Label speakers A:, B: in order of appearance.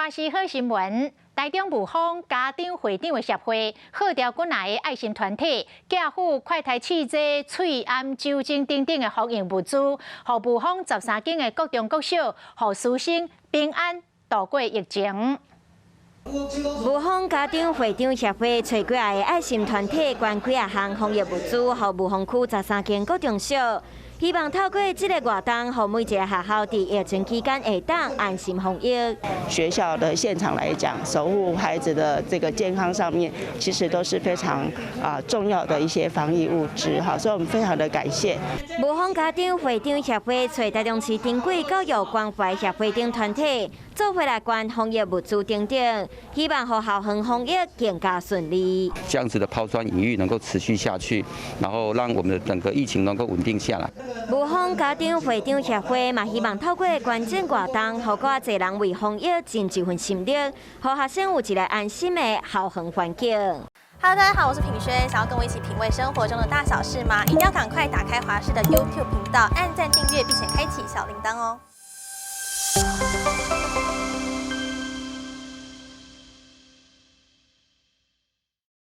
A: 華視好新聞，台中霧峰家長會長的協會號召幾若个愛心團體，寄付快篩試劑、喙罨、酒精等等的防疫物資，予霧峰13間的國中國小，予師生平安度過疫情。
B: 霧峰家長會長協會揣幾若个愛心團體捐幾仔項防疫物資，予霧峰區13間國中小，希望透過這个活動，予每一个學校佇疫情期間會當安心防疫。
C: 學校的現場來講，守護孩子的這個健康上面，其實都是非常重要的一些防疫物資哈，所以我們非常的感謝。
B: 霧峰家長會長協會揣台中市丁貴教育關懷協會等團體，做伙來捐防疫物資等等，希望予校園防疫更加順利。
D: 這樣子的拋磚引玉能夠持續下去，然後讓我們的整個疫情能夠穩定下來。
B: 霧峰家長會長協會嘛，希望透過捐贈活動，予閣較濟人為防疫盡一份心力，予學生有一个安心的校園環境。
E: Hello，大家好，我是品軒，想要跟我一起品味生活中的大小事嗎？一定要趕快打開華視的 YouTube 頻道，按讚訂閱，並且開啟小鈴鐺哦。